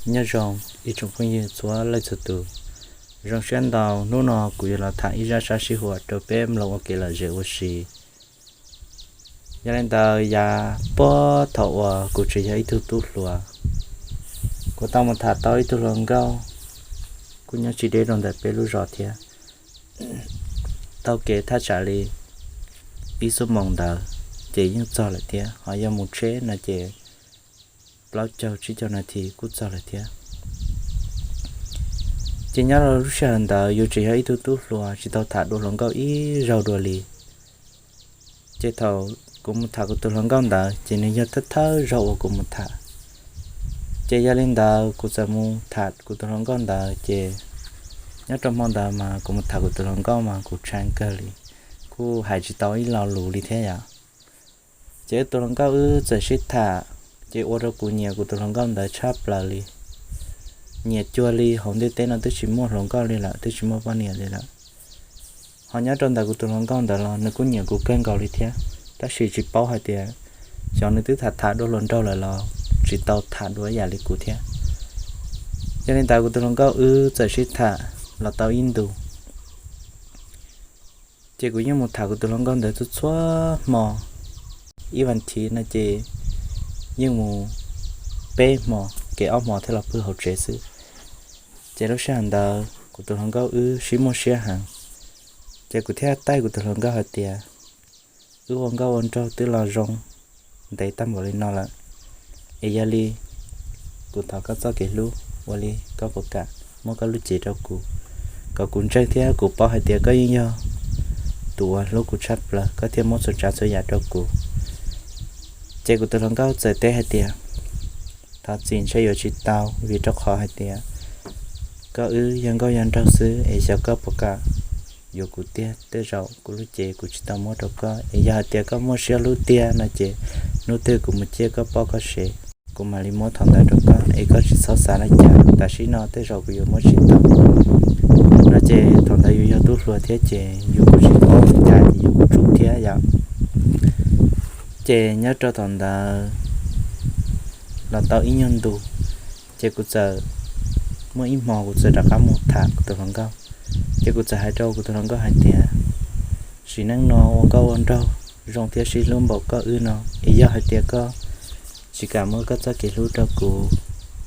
Nyob zoo ib tsoom phooj ywg txhua leej txhua tus, zoo siab ntau hnub no kuv yuav los tham ib zaj sab sib huam rau peb mloog ua kev lom zem ua si. Yog li ntawd yav puag thaum uas kuv tseem yog ib tug tub hluas, kuv tau mus tham tau ib tug hluas nkauj, kuj nyob tsis deb rau ntawm peb lub zos thiab. Tau kev thaj tsam li ib xuab moos ntawd ces yeej txog lawm thiab, ho yog mus tsheb no ces plaub caug tsib caug nas this kuj txog lawm thiab. Ces nyob rau lub sij hawm ntawd yus tseem yog ib tug tub hluas tsis tau tham dua hluas nkauj ib zaug dua li. Ces thaum kuv mus tham kuv tus hluas nkauj ntawd ces nws yog thawj thawj zaug uas kuv mus tham. Ces yog li ntawd kuv txawm mus tham kuv tus hluas nkauj ntawd ces nyob rau hmo ntawd mas kuv mus tham kuv tus hluas nkauj mas kuv tshaib kawg li, kuj hais tsis tau ib lo lus li thiab yom. Ces wb tus hluas nkauj wb txawm sib tham, ces ua rau kuv nyiam kuv tus hluas nkauj ntawd tshaj plaws li. Nyiam cuag li hauv ntiaj teb no twb tsis muaj hluas nkauj li lawm, twb tsis muaj poj niam li lawm. Ho nyob rau ntawm kuv tus hluas nkauj ntawd los nws kuj nyiam kuv kawg nkaus li thiab, tab sis tsis paub hais tias xyov nws twb tham tham dua hluas nraug lawm los tsis tau tham dua ib yam li kuv thiab. Yog li ntawd kuv tus hluas nkauj wb txawm sib tham los tau ib ntus. Ces kuv yeej mus tham kuv tus hluas nkauj ntawd txhua txhua hmo, ib vas thiv no ces yeej mus peb hmo, kev ob hmo thiaj los pw hauv tsev xwb. Ces lub sij hawm ntawd kuv tus hluas nkauj wb sib muaj siab heev, ces kuv thiaj taij kuv tus hluas nkauj hais tias, wb ua nkauj ua nraug twb los zoo ntev tag npaum li no lawm, es yog li kuv thov koj txoj kev hlub, ua li koj puas kam muab koj lub cev rau kuv, kom kuv ntseeg thiab kuv paub hais tias koj yeej yog tus uas hlub kuv tshaj plaws, koj thiaj muab txhua tsav txhua yam rau kuv. Ces kuv tus hluas nkauj txawm teb hais tias, thov txim, ntshe yuav tsis tau, vim rau qhov hais tias koj wb yog nkauj yog nraug xwb, es xyov koj puas kam yuav kuv tiag. Tej zaum kuv lub cev kuv tsis tau muab rau koj, es yog hais tias koj muaj siab hlub tiag no ces hnub twg kuv mus ciaj koj poj koj sev, kuv mam li muab thaum ntawd rau koj, es koj tsis txhob xav li cas. Tam sim no tej zaum kuv yuav muab tsis tau no ces thaum ntawd yus yog tub hluas thiab ces yus kuj tsis paub li cas ces yus kuj tsum thiab yom. Ces nyob rau thaum ntawd los tau ib nyuag ntu, ces kuv txawm muaj ib hmo kuv txawm rov qab mus tham kuv tus hluas nkauj. Ces kuv txawm hais rau kuv tus hluas nkauj hais tias, sim neej no ua nkauj ua nraug zoo thiab sib hlub npaum koj wb no, es yog hais tias koj tsis kam muab koj txoj kev hlub rau kuv,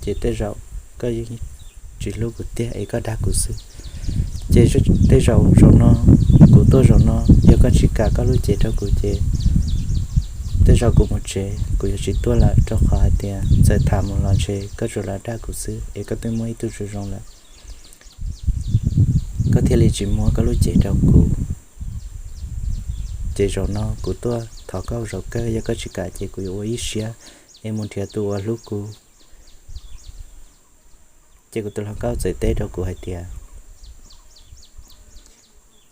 ces tej zaum koj yeej tsis hlub kuv tiag es koj dag kuv xwb. Ces tej zaum zaum no, kuv tuaj zaum no, yog koj tsis kam koj lub cev rau kuv ces tej zaum kuv mus tsev kuv yuav tsis tuaj lawm, rau qhov hais tias txawm tham mus los ntshe koj tsuas los dag kuv xwb, es koj twb muaj ib tug zoo zoo lawm, koj thiaj li tsis muab koj lub cev rau kuv. Ces zaum no kuv tuaj thov koj zaum kawg, yog koj tsis kam ces kuv yuav ua ib siab es mus nrhiav tus uas hlub kuv. Ces kuv tus hluas nkauj txawm teb rau kuv hais tias,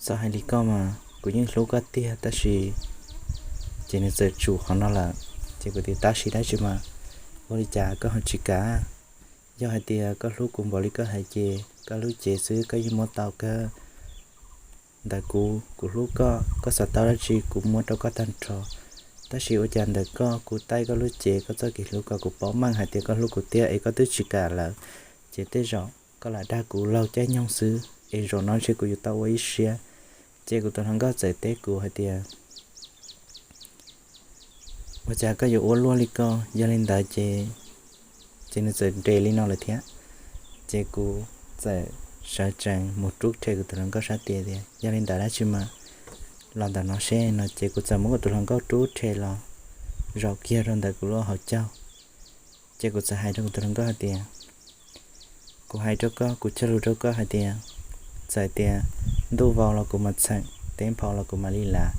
txhob hais li koj mas, kuv yeej hlub koj tiag tab sis, ces nws txawm tsum qhov no lawm. Ces kuv tias, tab sis dab tsi mas, ua li cas koj ho tsis kam? Yog hais tias koj hlub kuv npaum li koj hais ces koj lub cev xwb koj yeej muab tau kawg. Ntawm kuv, kuv hlub koj, koj xav tau dab tsi kuv muab rau koj tag nrho. Tab sis ua cas ntawm koj, kuv taij koj lub cev, koj txoj kev hlub, kom kuv paub meej hais tias koj hlub kuv tiag es koj twb tsis kam lawm, ces tej zaum koj lam dag kuv laug caij nyoog xwb, es zaum no ntshe kuv yuav tau ua ib siab. Ces kuv tus hluas nkauj txawm teb kuv hais tias, ua cas koj yuav ua luaj li ko? Yog li ntawd ces, ces nws txawm nres li no lawm thiab. Ces kuv txawm sawv tsees mus rub rhe kuv tus hluas nkauj sab tes tias, yog li ntawd dab tsi mas, los ntawm no seb no. Ces kuv txawm muab kuv tus hluas nkauj rub rhe los zaum kiag rau ntawm kuv lub hauv caug. Ces kuv txawm hais rau kuv tus hluas nkauj hais tias, kuv hais rau koj, kuv cog lus rau koj hais tias, txawm tias ntuj vau los kuv mam txheem, teb nphau los kuv mam li lav,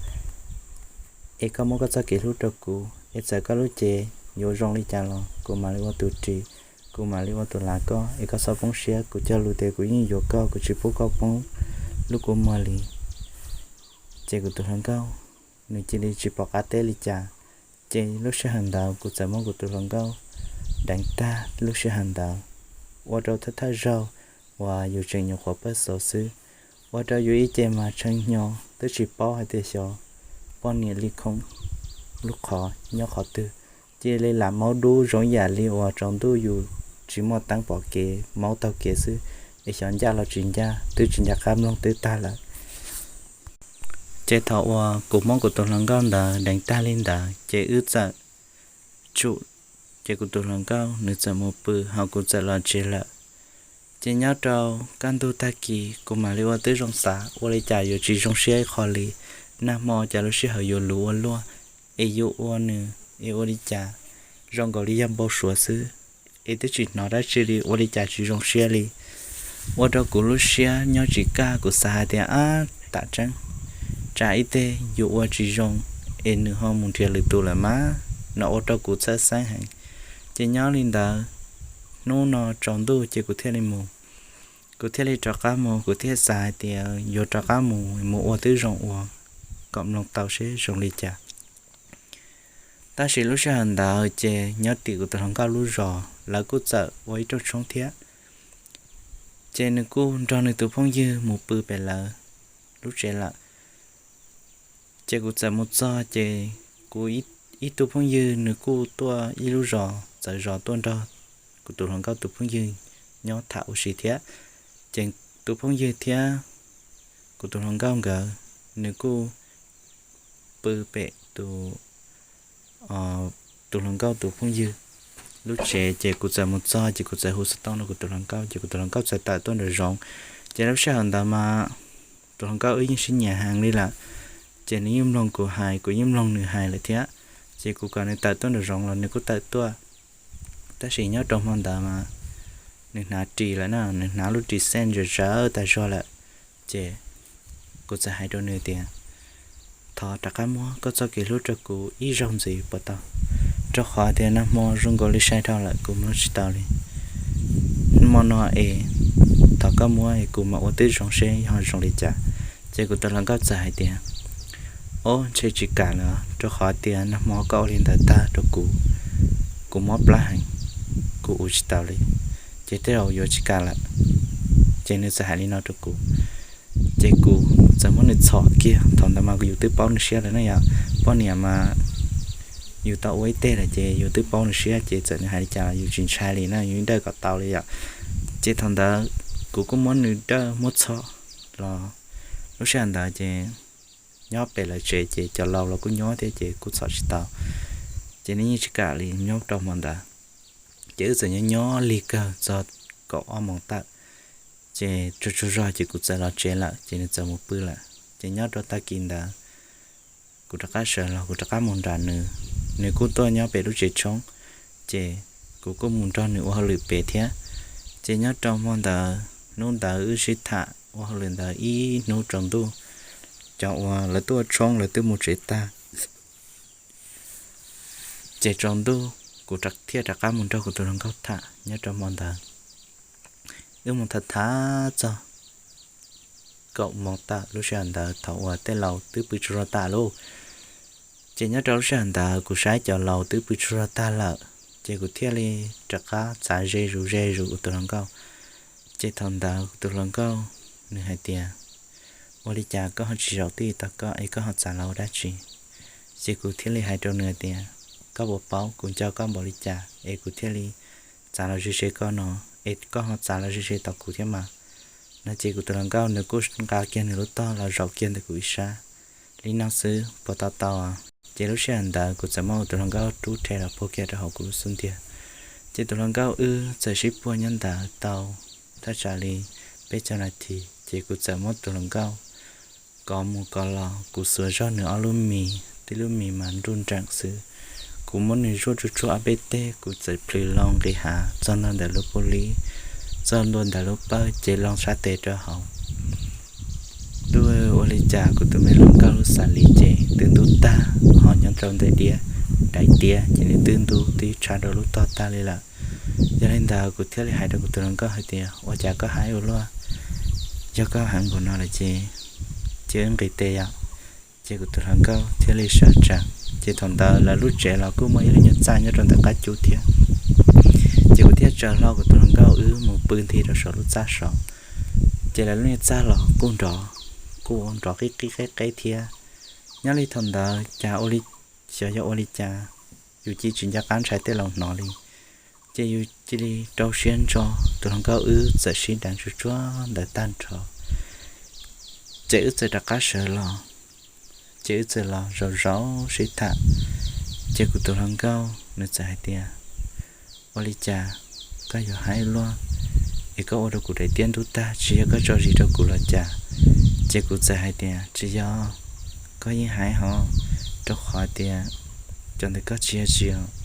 es koj muab koj txoj kev hlub rau kuv, es txawm koj lub cev yuav zoo li cas los kuv mam li ua tus ris, kuv mam li ua tus lav koj, es koj txhob poob siab, kuv cog lus tias kuv yeej yuav koj, kuv tsis pub koj poob lub kua muag li. Ces kuv tus hluas nkauj nws cia li tsis pom qab teb li cas. Ces lub sij hawm ntawd kuv txawm muab kuv tus hluas nkauj deev tag lub sij hawm ntawd, ua rau thawj thawj zaug uas yus tseem nyuam qhuav pawj xauv xwb, ua rau yus ib ce mas tshee hnyo, twb tsis paub hais tias xyov poj niam li khoom lub qhov nyob qhov twg. Cia li lam maub dub zoo ib yam li uas tsaus ntuj yus tsis muaj teeb pom kev, maub taug kev xwb, es xyov ncaj los tsis ncaj, twb tsis nco qab mloog twb tag lawm. Ces thaum uas kuv muab kuv tus hluas nkauj ntawd deev tag li ntawd ces wb txawm tsum, ces kuv tus hluas nkauj nws txawm mus pw ho kuv txawm los tsev lawm. Ces nyob rau kaj ntug tag kis kuv mam li ua tib zoo xav ua li cas yuav tsis zoo siab ib qho li. Nag hmo cas lub sij hawm yuav luv ua luaj, es yuav ua nws es ua li cas zoo nkaus li yog npau suav xwb, es twb tsis hnov dab tsi li ua li cas tsis zoo siab li. Ua rau kuv lub siab nyob tsis kaj, kuv xav hais tias ab tam tseeb, tsam ib teg yuav ua tsis zoo es nws ho mus nrhiav lwm tus lawm mas, no ua rau kuv txhawj xeeb heev. Ces nyob li ntawd, hnub no tsaus ntuj ces kuv thiaj li mus, kuv thiaj li rov qab mus, kuv thiaj xav hais tias yuav rov qab mus, mus ua twb zoo ua kom mloog tau seb zoo li cas. Tab sis lub sij hawm ntawd ces nyob tim kuv tus hluas nkauj lub zos lawv kuj txawm ua ib rooj tshoob thiab, ces nws kuj nrog nws tus phooj ywg mus pw pem lawv lub tsev lawm. Ces kuv txawm mus txog ces kuv ib tug phooj ywg nws kuj tuaj ib lub zos txawv zos tuaj nrog kuv tus hluas nkauj tus phooj ywg nyob tham ua si thiab. Ces tus phooj ywg thiab kuv tus hluas nkauj nkawd, nws kuj pw pem tus tus hluas nkauj tus phooj ywg lub tsev. Ces kuv txawm mus txog ces kuv txawm hu xov tooj rau kuv tus hluas nkauj, ces kuv tus hluas nkauj txawm tawm tuaj nraum zoov. Ces lub sij hawm ntawd mas tus hluas nkauj wb yeej sib nyiam heev li lawm, ces nws yeej mloog kuv hais, kuv yeej mloog nws hais lawm thiab. Ces kuv kom nws tawm tuaj nraum zoov los nws kuj tawm tuaj. Tab sis nyob rau hmo ntawd mas nws hnav ris lawm na, nws hnav lub ris xej ntsaws tsawv tag zog lawm. Ces kuv txawm hais rau nws tias, thov rov qab muab koj txoj kev hlub rau kuv ib zaug ntxiv puas tau, rau qhov tias nag hmo zoo nkaus li sai dhau lawm kuv mloog tsis tau li. Hmo no es thov koj muab es kuv mam ua twb zoo seb ho zoo li cas. Ces kuv tus hluas nkauj txawm hais tias, ob, ntshe tsis kam lawm, rau qhov tias nag hmo koj ua li ntawd tag rau kuv, kuv mob plab heev, kuv ua tsis tau li, ces tej zaum yuav tsis kam lawm. Ces nws txawm hais li no rau kuv, ces kuv txawm muab nws txhom kiag. Thaum ntawd mas yus twb paub nws siab lawm na yom, poj niam mas yus tau ua ib teg lawm ces yus twb paub nws siab, ces txawm nws hais li cas los yus tsis ntshai li na, yus dawj kom tau li yom. Ces thaum ntawd kuv kuj muab nws dawj muab txhom los, lub sij hawm ntawd ces nyob pem lawv tsev ces cov laus los kuj nyob thiab ces kuj txhom tsis tau. Ces nws yeej tsis kam li nyob rau hmo ntawd. Ces wb txawm nyob nyob lig kawg txog kaum ob moos tawm, ces tsaug tsaug zog ces kuv txawm los tsev lawm ces nws txawm mus pw lawm. Ces nyob rau tag kis ntawd kuv rov qab sawv los kuv rov qab mus nram nws, nws kuj tuaj nyob pem lub tsev tshoob, ces kuv kuj mus nrog nws ua hauj lwm pem thiab. Ces nyob rau hmo ntawd hnub ntawd wb sib tham ua hauj lwm ntawd ib hnub tsaus ntuj, cov uas lawv tuaj ua tshoob lawv twb mus tsev tag. Ces tsaus ntuj kuv thiaj rov qab mus nrog kuv tus hluas nkauj tham nyob rau hmo ntawd. Wb mus tham tham txog kaum moos tawm lub sij hawm ntawd thaum uas tej laus twb pw tsaug zog tag lauj. Ces nyob rau lub sij hawm ntawd kuv saib cov laus twb pw tsaug zog tag lawm, ces kuv thiaj li rov qab txav ze zus ze zus kuv tus hluas nkauj. Ces thaum ntawd kuv tus hluas nkauj nws hais tias, ua li cas koj ho tsis zaum twj ywm tau koj es koj ho txav los ua dab tsi? Ces kuv thiaj li hais rau nws tias, koj puas paub kuv nco koj npaum li cas es kuv thiaj li txav los ze ze koj no, es koj ho txav los ze ze tau kuv thiab mas. No ces kuv tus hluas nkauj nws kuj nqa kiag nws lub tog los zaum kiag ntawm kuv ib sab li no xwb puas tau tau? Ces lub sij hawm ntawd kuv txawm muab kuv tus hluas nkauj rub rhe los puag kiag rau hauv kuv lub xub ntiag. Ces tus hluas nkauj wb txawm sib puag nyob ntawd tau thaj tsam li peb caug nas this, ces kuv txawm muab tus hluas nkauj kov mus kov los, kuv xuas zog nws ob lub mis, tib lub mis mas nruj nreem xwb. Kuv muab nws zuaj tsuj tsuaj ob peb teg, kuv txawm plhws loo nqis hav txog ntua ntawm lub pub lib, txog ntua ntawm lub pawj ces loo sab tes rau hauv. Twb ua li cas kuv tus me hluas nkauj lub xav li ces twb ntub tag, ho nyob rau ntawm diab, daim tiab ces nws twb ntub twb tshav rau lub tog tag li lawm. Yog li ntawd kuv thiaj li hais rau kuv tus hluas nkauj hais tias, ua cas koj haib ua luaj, yog koj heev npaum no lawm ces cia wb nqis tes yom. Ces kuv tus hluas nkauj thiaj li sawv tsees. Ces thaum ntawd lawv lub tsev los kuj muaj ib lub nyuag txaj nyob rau ntawm qab cub thiab. Ces kuv thiaj tsaws hlo kuv tus hluas nkauj wb mus pw nthi rau saum lub txaj saud. Ces lawv lub nyuag txaj los kuj nrov, kuj nrov qib qib qeb qeb thiab. Nyob li thaum ntawd cas ua li, xyov yog ua li cas, yus cia tsis nco qab ntshai tej laus hnov li. Ces yus cia li rau siab ntso, tus hluas nkauj wb txawm sib deev tsuag tsuag ntawd tag nrho, ces wb txawm rov qab sawv los, ces wb txawm los zaum zaum sib tham. Ces kuv tus hluas nkauj nws txawm hais tias, ua li cas koj yuav haib luaj, es koj ua rau kuv daim tiab ntub tag, tsis yog koj tso zis rau kuv los cas? Ces kuv txawm hais tias, tsis yog, koj yeej haib hov, rau qhov tias cov ntawd koj tsis yog zis,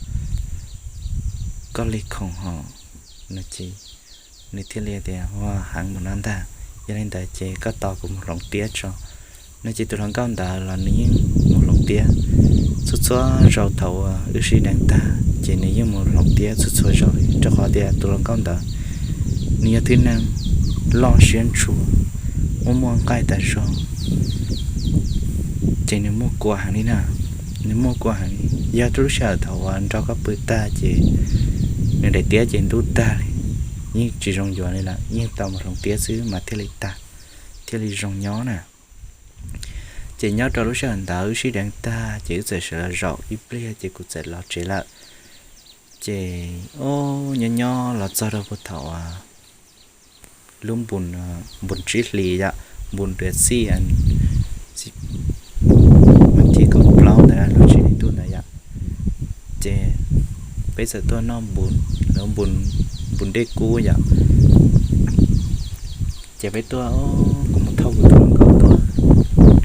koj li khoom hov. Nws thiaj li tias, ua heev mus no ntag, yog li ntawd ces koj tos kuv mus hloov tiab tso. No ces tus hluas nkauj ntawd los nws yeej mus hloov tiab txhua txhua zaus thaum uas wb sib deev tag, ces nws yeej mus hloov tiab txhua txhua zaus li, rau qhov tias tus hluas nkauj ntawd nws yog tib neeg loj siab ntshua, muaj muaj nqaij tas zog, ces nws muaj kua heev li na, nws muaj kua heev li. Yog rau lub sij hawm thaum uas nrog koj pw tag ces nws daim tiab ces ntub tag li, yeej tsis zoo yuav li lawm, yeej tau mus hloov tiab xwb mas thiaj li tag, thiaj li zoo nyob na. Ces nyob rau lub sij hawm ntawd wb sib deev tag ces wb txawm sawv los zaum ib pliag ces kuv txawm los tsev lawm. Ces o, nyob nyob los txog rau puag thaum lub npun tsib hlis yom, npun dua xij, mas thib kaum plaub ntawd lub tsib hlis ntuj ntawd yom, ces peb txawm tuaj noj npun, npun dej kub yom. Ces peb tuaj, kuv mus thauj kuv tus hluas nkauj tuaj,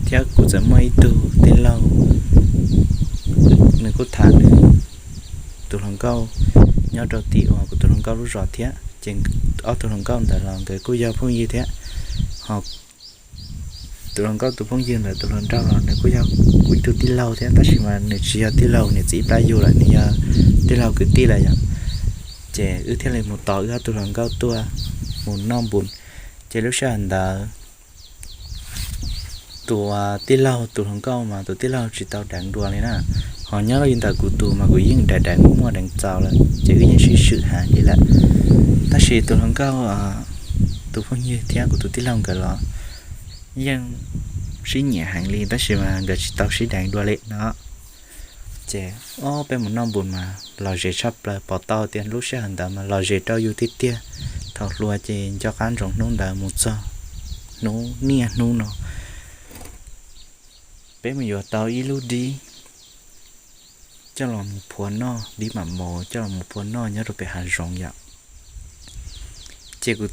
thiab kuv txawm muaj ib tug tij laug, nws kuj tham nws tus hluas nkauj nyob rau tim uas kuv tus hluas nkauj lub zos thiab. Ces ob tug hluas nkauj ntawd los nkawd kuj yog phooj ywg thiab. Ho tus hluas nkauj tus phooj ywg ntawd tus hluas nraug los nws kuj yog kuv ib tug tij laug thiab, tab sis mas nws tsis yog tij laug niam txiv plab yug lawm, nws yog tij laug kwv tij lawm yom. Ces wb thiaj li mus tos wb ob tug hluas nkauj tuaj mus noj npun. Ces lub sij hawm ntawd tus tij laug tus hluas nkauj mas tus tij laug tsis tau deev dua li na. Ho nyob li ntawm kuv tus mas kuv yeej deev deev muaj deev txaus lawm ces wb yeej sib swm heev li lawm. Tab sis tus hluas nkauj tus phooj ywg thiab kuv tus tij laug nkawd los yeej sib nyiam heev li tab sis mas nkawd tsis tau sib deev dua li no. Ces ob peb mus noj npun mas los ze tshaj plaws, pom tau tias lub sij hawm ntawd mas los ze rau yus tiag tiag. Thaum hluas ces nco qab ntsoov hnub ntawd mus txog hnub niaj hnub no, peb mus yuav tau ib lub dib coj los mus phua noj, dib mam maus coj los mus phua noj nyob rau pem hav zoov yom. Ces kuv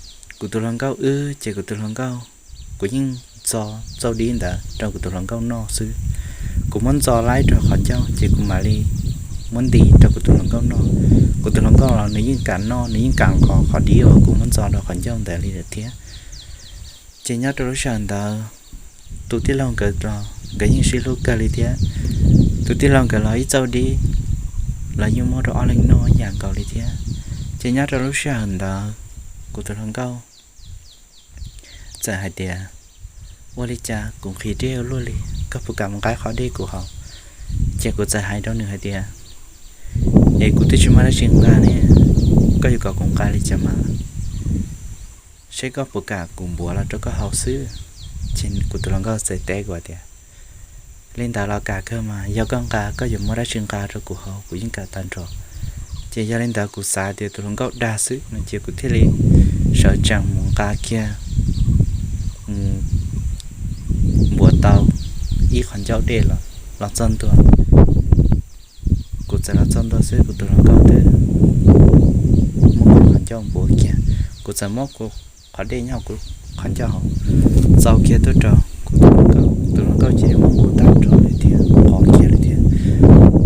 tus hluas nkauj wb, ces kuv tus hluas nkauj, kuv yeej ntxo txauj dib ntawd rau kuv tus hluas nkauj noj xwb. Kuv muab ntxo laib rau qhov ncauj ces kuv mam li muab nti rau kuv tus hluas nkauj noj. Kuv tus hluas nkauj los nws yeej kam noj, nws yeej kam nqos qhov dib uas kuv muab ntxo rau qhov ncauj ntawd li lawm thiab. Ces nyob rau lub sij hawm ntawd tus tij laug nkawd los nkawd yeej sib hlub kawg li thiab. Tus tij laug nkawd los ib txauj dib los yeej muab rau ob leeg noj ib yam nkaus li thiab. Ces nyob rau lub sij hawm ntawd kuv tus hluas nkauj txawm hais tias, ua li cas kuv nqhis dej ua luaj li, koj puas kam mus nqa qhov dej kuv haus? Ces kuv txawm hais rau nws hais tias, es kuv twb tsis muaj dab tsi nqa ne, koj yuav kom kuv nqa li cas mas, seb koj puas kam kuv npuav los rau koj haus xwb. Ces kuv tus hluas nkauj txawm teb kuv tias, li ntawd los kam kawg mas, yog koj nqa koj yuav muaj dab tsi nqa rau kuv haus kuv yeej kam tag nrho. Ces yog li ntawd kuv xav tias tus hluas nkauj dag xwb no ces kuv thiaj li sawv tsees mus nqa kiag, mus npuav tau ib qhov ncauj dej los txog ntua. Kuv txawm los txog ntua xwb kuv tus hluas nkauj twb muab kuv qhov ncauj npuav kiag. Kuv txawm muab kuv qhov dej nyob hauv kuv qhov ncauj hauv txaus kiag tuaj rau kuv tus hluas nkauj, kuv tus hluas nkauj cia li muab nqus tag nrho li thiab nqos kiag li thiab.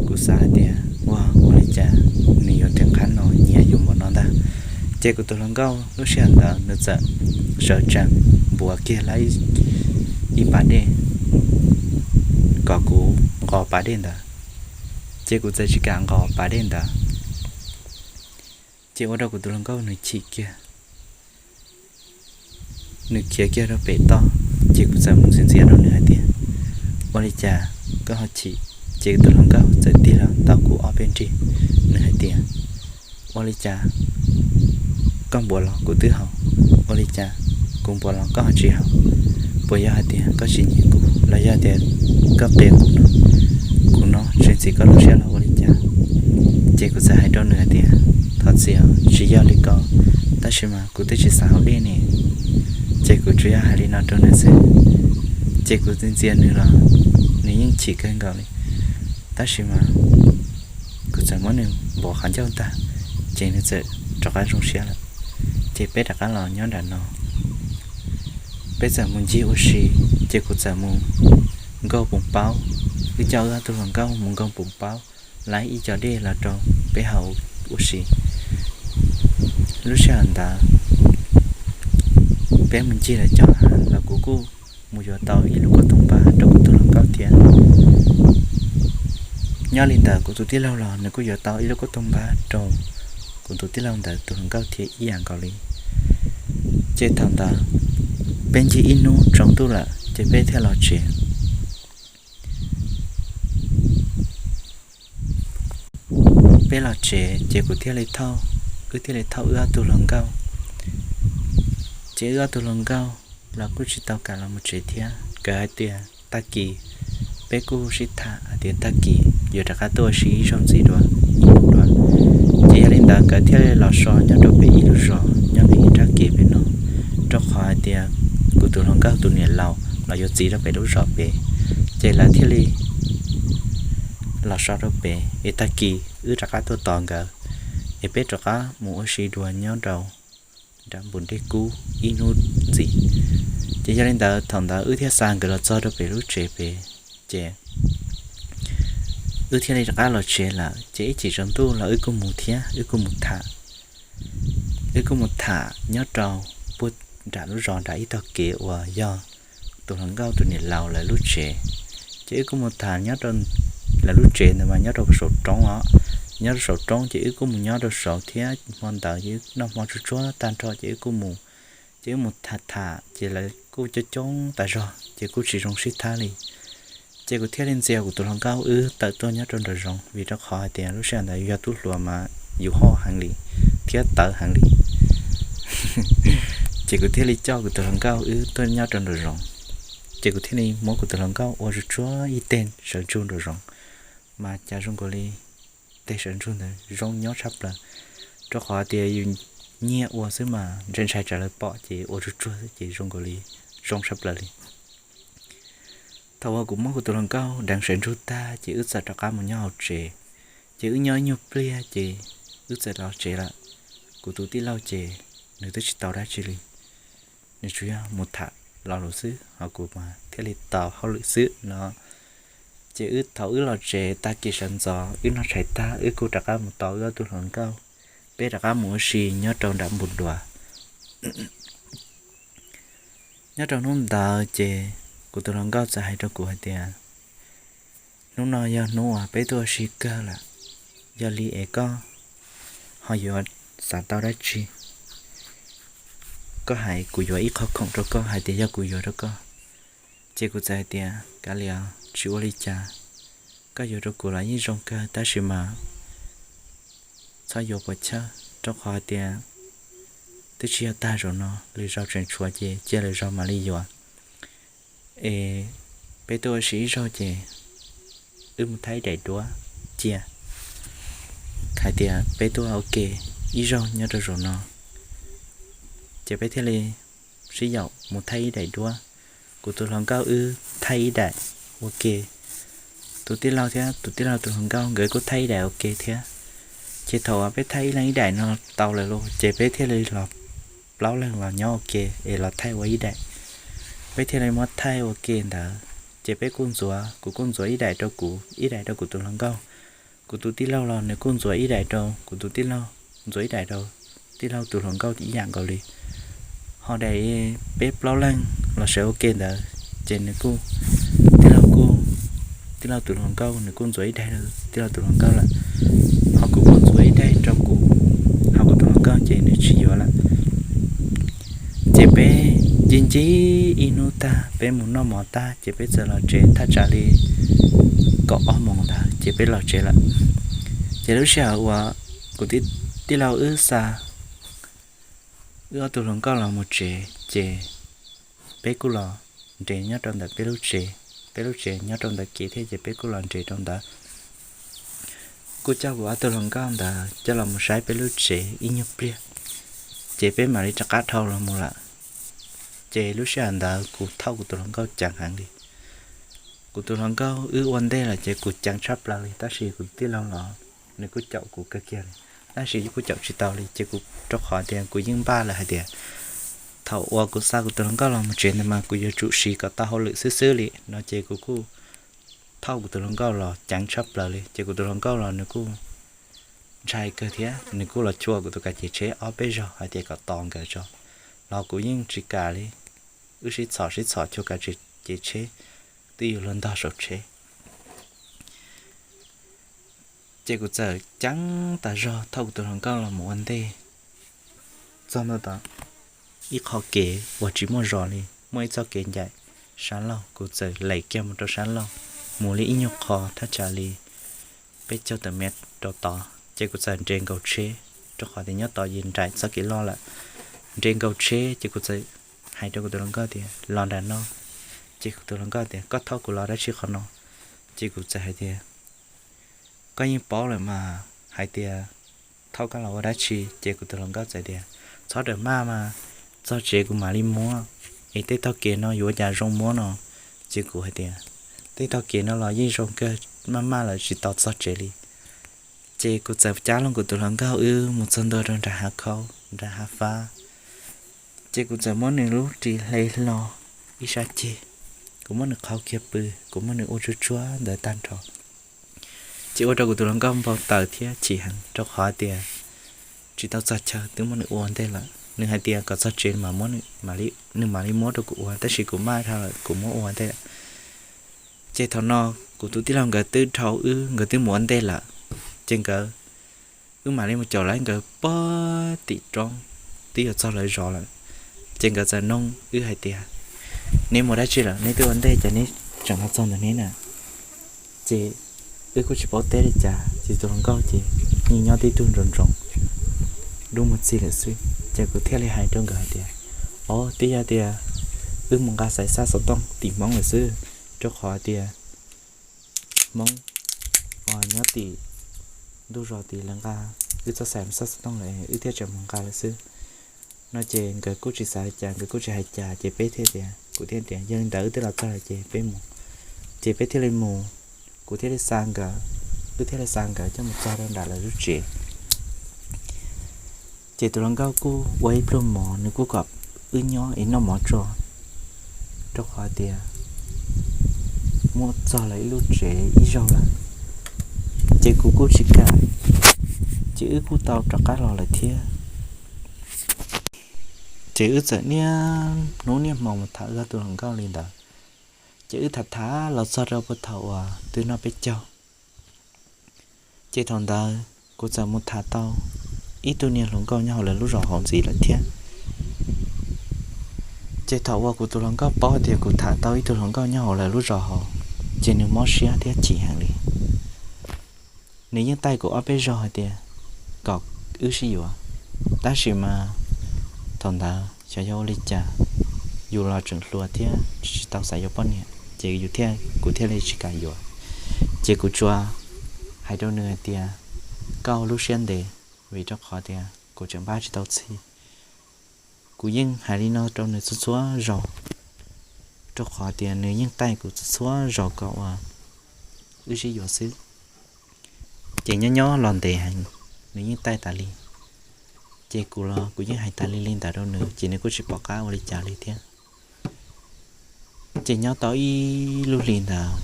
Kuv xav hais tias, ua, ua li cas nws yuav theem qab no nyiam yus npaum no ntag. Ces kuv tus hluas nkauj lub sij hawm ntawd nws txawm sawv tsees npuav kiag lawm ib pas dej kom kuv nqos pas dej ntawd. Ces kuv txawm tsis kam nqos pas dej ntawd. Ces ua rau kuv tus hluas nkauj nws chim kiag, nws khiav kiag rau pem toj. Ces kuv txawm mus ntxias ntxias rau nws hais tias, ua li cas koj ho chim? Ces kuv tus hluas nkauj txawm tig los ntaus kuv ob peb nrig, nws hais tias, ua li cas koj npuav los kuv twb haus, ua li cas kuv npuav los koj ho tsis haus? Puas yog hais tias koj tsis nyiam kuv los yog tias koj qias kuv no? Kuv no tsis txim koj lub siab los ua li cas? Ces kuv txawm hais rau nws hais tias, thov txim, tsis yog li ko, tab sis mas kuv twb tsis xav haus dej ne. Ces kuv tsuas yog hais li no rau nws xwb. Ces kuv ntxias ntxias nws los nws yeej chim kawg nkaus li. Tab sis mas kuv txawm muab nws npog qhov ncauj ntag, ces nws txawm rov qab zoo siab lawm. Ces peb rov qab los nyob nram no, peb txawm mus ncig ua si, ces kuv txawm mus nkaug poos paub, wb coj wb ob tug hluas nkauj mus nkaug poos paub, laib ib co dej los rau peb haus ua si. Lub sij hawm ntawd peb mus ncig lawv cov hav los kuv kuj mus yuav tau ib lub kauj toog npab rau kuv tus hluas nkauj thiab. Nyob li ntawd kuv tus tij laug los nws kuj yuav tau ib lub kauj toog npab rau kuv tus tij laug ntawd tus hluas nkauj thiab ib yam nkaus li. Ces thaum ntawd peb ncig ib hnub tsaus ntuj lawm ces peb thiaj los tsev. Peb los tsev ces kuv thiaj li thauj, wb thiaj li thauj wb ob tug hluas nkauj. Ces wb ob tug hluas nkauj los kuj tsis tau kam los mus tsev thiab, kawm hais tias tag kis peb kuj sib tham hais tias tag kis yuav rov qab tuaj ua si ib zaug ntxiv dua, ib hnub dua. Ces yog li ntawd nkawd thiaj li los so nyob rau pem ib lub zos nyob pem ib nrab kev pem no, rau qhov hais tias kuv tus hluas nkauj tus niam laus los yuav txiv rau pem lub zos pem, ces lawv thiaj li los so rau pem es tag kis wb rov qab tuaj tos nkawd, es peb rov qab mus ua si dua nyob rau nram npus dej kub ib hnub ntxiv. Ces yog li ntawd thaum ntawd wb thiaj xa nkawd los txog rau pem lub tsev pem, ces wb thiaj li rov qab los tsev lawm. Ces ib chim tsaus ntuj los wb kuj mus thiab, wb kuj mus tham, wb kuj mus tham nyob rau puag nram lub zos nram ib tog kev uas yog tus hluas nkauj tus niam laus lawv lub tsev. Ces wb kuj mus tham nyob rau lawv lub tsev ntawd mas nyob rau saum roob os, nyob rau saum roob ces wb kuj mus nyob rau saud thiab. Hmo ntawd ces wb noj hmo tsuag tsuag tag nrho ces wb kuj mus, ces wb mus tham tham ces lawv kuj coob coob tas zog ces kuj tsis zoo sib thab li. Ces kuv thiaj li ntxias kuv tus hluas nkauj wb tawm tuaj nyob rau nraum zoov, vim rau qhov hais tias lub sij hawm ntawd yus yog tub hluas mas yus hoj heev li thiab tawv heev li. Ces kuv thiaj li coj kuv tus hluas nkauj wb tuaj nyob rau nraum zoov. Ces kuv thiaj li muab kuv tus hluas nkauj ua tsuag tsuag ib teg sawv ntsug nraum zoov, mas cas zoo nkaus li teg sawv ntsug ntawd zoo nyob tshaj plaws, rau qhov tias yus nyiag ua xwb mas ntshai ntshai tsam lawv pom ces ua tsuag tsuag xwb ces zoo nkaus li zoo tshaj plaws li. Thaum uas kuv muab kuv tus hluas nkauj deev sawv ntsug tag ces wb txawm rov qab mus nyob hauv tsev. Ces wb nyob ib nyuag pliag ces wb txawm los tsev lawm. Kuv tus tij laug ces nws twb tsis tau dab tsi li, nws tsuas yog mus tham lo lus xwb, ho kuv mas thiaj li tau hauj lwm xwb no. Ces wb thaum wb los tsev tag kis sawv ntxov wb noj tshais tag wb kuj rov qab mus tos wb ob tug hluas nkauj, peb rov qab mus ua si nyob rau nram npus duav. Nyob rau hnub ntawd ces kuv tus hluas nkauj txawm hais rau kuv hais tias, hnub no yog hnub uas peb tuaj ua si kawg lawm, yog li es koj ho yuav xav tau dab tsi, koj hais kuv yuav ib qho khoom rau koj hais tias yog kuv yuav rau koj. Ces kuv txawm hais tias kav liam, tsis ua li cas, koj yuav rau kuv los yeej zoo kawg tab sis mas txhob yuav puas chawj, rau qhov hais tias twb tsis yog tag zaum no, lwm zaus tseem tshuav ces cia lwm zaus mam li yuav. Es peb tuaj ua si ib zaug ces wb mus thaij ib daim duab cia hais tias peb tuaj ua ke ib zaug nyob rau zaum no. Ces peb thiaj li sib yaum mus thaij ib daim duab. Kuv tus hluas nkauj wb thaij ib daim ua ke, tus tij laug thiab tus tij laug tus hluas nkauj nkawd kuj thaij ib daim ua ke thiab. Ces thaum uas peb thaij ib leeg ib daim no tau lawm lauj, ces peb thiaj li los plaub leeg los nyob ua ke es los thaij ua ib daim. Peb thiaj li muab thaij ua ke ntawd, ces peb kuj ntxuav, kuv kuj ntxuav ib daim rau kuv, ib daim rau kuv tus hluas nkauj. Kuv tus tij laug los nws kuj ntxuav ib daim rau kuv tus tij laug, ntxuav ib daim rau tij laug tus hluas nkauj ib yam nkaus li. Ho daim peb plaub leeg los sawv ua ke ntawd, ces nws kuj, tij laug kuj, tij laug tus hluas nkauj nws kuj ntxuav ib daim rau tij laug tus hluas nkauj lawm, ho kuv kuj ntxuav ib daim rau kuv, ho kuv tus hluas nkauj ces nws tsis yuav lawm. Ces peb ncig ncig ib hnub tag, peb mus noj mov tag, ces peb txawm los tsev thaj tsam li kaum ob moos ntawd, ces peb los tsev lawm. Ces lub sij hawm uas kuv tij, tij laug wb xa wb ob tug hluas nkauj los mus tsev, ces peb kuj los nres nyob rau ntawm peb lub tsev, peb lub tsev nyob rau ntawm kev thiab, ces peb kuj los nres rau ntawd. kuj coj kuv ob tug hluas nkauj ntawd coj los mus saib peb lub tsev ib nyuag pliag, ces peb mam li rov qab dhau los mus lawm. Ces lub sij hawm ntawd kuv thauj kuv tus hluas nkauj ceev heev li. Kuv tus hluas nkauj wb ua ntej lawm ces kuv ceev tshaj plaws li, tab sis kuv tij laug los nws kuj caum kuv kawg kiag li, tab sis kuj caum tsis tau li. Ces kuv rau qhov tias kuv yeej npaj lawm hais tias thaum uas kuv xa kuv tus hluas nkauj los mus tsev ntawd mas kuv yuav tsum siv kom tau hauj lwm xwb xwb li no, ces kuv kuj thauj kuv tus hluas nkauj los ceev tshaj plaws li. Ces kuv tus hluas nkauj los nws kuj ntshai kawg thiab, nws kuj los chua kuv tus kav cev tsheb ob peb zaug hais tias kom tos nkawd tso, los kuv yeej tsis kam li. Wb sib txhom sib txhom chua kav cev tsheb twb yuav luag ntog saum tsheb. Ces kuv txawm ceev tas zog thauj kuv tus hluas nkauj los mus ua ntej txog ntua tod ib qho kev uas tsis muaj zos li, muaj ib txoj kev ncaim sab laug. Kuv txawm lem kiag mus rau sab laug, mus li ib nyuag qho thaj tsam li peb caug tawm mev rau tod, ces kuv txawm nres nkaus tsheb, rau qhov tias nyob tod yeej nraim txoj kev loj lawm. Nres nkaus tsheb ces kuv txawm hais rau kuv tus hluas nkauj tias los nram no. Ces kuv tus hluas nkauj tias koj thauj kuv los dab tsi qhov no? Ces kuv txawm hais tias koj yeej paub lawm mas hais tias thauj koj los ua dab tsi. Ces kuv tus hluas nkauj txawm tias txhob rawm maj mas, txog tsev kuv mam li muab, es tej tog kev no yuav ua cas zoo muab no. Ces kuv hais tias tej tog kev no los yeej zoo kawg, maj maj lawm tsis tau txog tsev li. Ces kuv txawm cab loo kuv tus hluas nkauj wb mus txog ntua rau nram hav khaub nram hav fab. Ces kuv txawm muab nws lub ris hle hlo ib sab ceg, kuv muab nws qhau kiag pw, kuv muab nws ua tsuag tsuag ntawd tag nrho. Ces ua rau kuv tus hluas nkauj npau taws thiab chim heev rau qhov tias tsis tau txog chaw twb muab nws ua ntej lawm. Nws hais tias kom txog tsev nws mam li muab rau kuv ua, tab sis kuv maj dhau lawm kuv muab ua ntej lawm. Ces thaum no kuv tus tij laug nkawd twb dhau wb, nkawd twb mus ua ntej lawm. Ces nkawd, wb mam li mus caum lawv nkawd puag tim roob, twb yuav txog lawv zos lawm. Ces nkawd txawm noog wb hais tias neb mus dab tsi lawm, neb twb ua ntej ces neb tseem los txog ntawm neb na. Ces wb kuj tsis paub teb li cas, ces tus hluas nkauj ces yeej nyob tib tug ntsoov ntsoov dub muag txig lawm xwb. Ces kuv thiaj li hais rau nkawd hais tias, o, twb yog tias wb mus nqa xaiv xab xov tooj tim Hmoob lawm xwb, rau qhov tias Hmoob uas nyob tim ntuj zos tid lawv nqa wb txoj xaiv xab xov tooj lawm wb thiaj tseem mus nqa lawm xwb no. Ces nkawd kuj tsis xav li cas, nkawd kuj tsis hais cas, ces peb thiaj tias, kuv thiaj tias yog li ntawd wb twb los txog lawm ces peb mus. Ces peb thiaj li mus, kuv thiaj li xa nkawd, wb thiaj li xa nkawd coj mus txog rau nram lawv lub tsev. Ces tus hluas nkauj kuj ua ib pluag mov, nws kuj kom wb nyob es noj mov tso, rau qhov tias muaj txog lawv ib lub tsev ib zaug lawm. Ces kuv kuj tsis kam, ces wb kuj tau rov qab los lawm thiab. Ces wb txawm niaj hnub niaj hmo mus tham wb ob tug hluas nkauj li ntawd. Ces wb tham tham los txog rau puag thaum uas twb noj peb caug. Ces thaum ntawd kuv txawm mus tham tau ib tug niag hluas nkauj nyob hauv lawv lub zos hauv ntxiv lawm thiab. Ces thaum uas kuv tus hluas nkauj paub tias kuv tham tau ib tug hluas nkauj nyob hauv lawv lub zos hauv, ces nws mob siab thiab chim heev li. Nws yeej taij kuv ob peb zaug hais tias kom wb sib yuav, tab sis mas thaum ntawd xyov yog ua li cas, yus los tseem hluas thiab tsis tau xav yuav poj niam, ces yus thiaj, kuv thiaj li tsis kam yuav. Ces kuv tsuas hais rau nws hais tias koj ua lub siab ntev, vim rau qhov tias kuv tseem npaj tsis tau txhij. Kuv yeej hais li no rau nws txhua txhua zaus, rau qhov tias nws yeej taij kuv txhua txhua zaus kom uas wb sib yuav xwb. Ces nyob nyob los ntev heev, nws yeej taij tas li. Ces kuv los kuv yeej hais tas li li ntawd rau nws, ces nws kuj tsis pom qab ua li cas li thiab. Ces nyob tau ib lub hlis ntawd,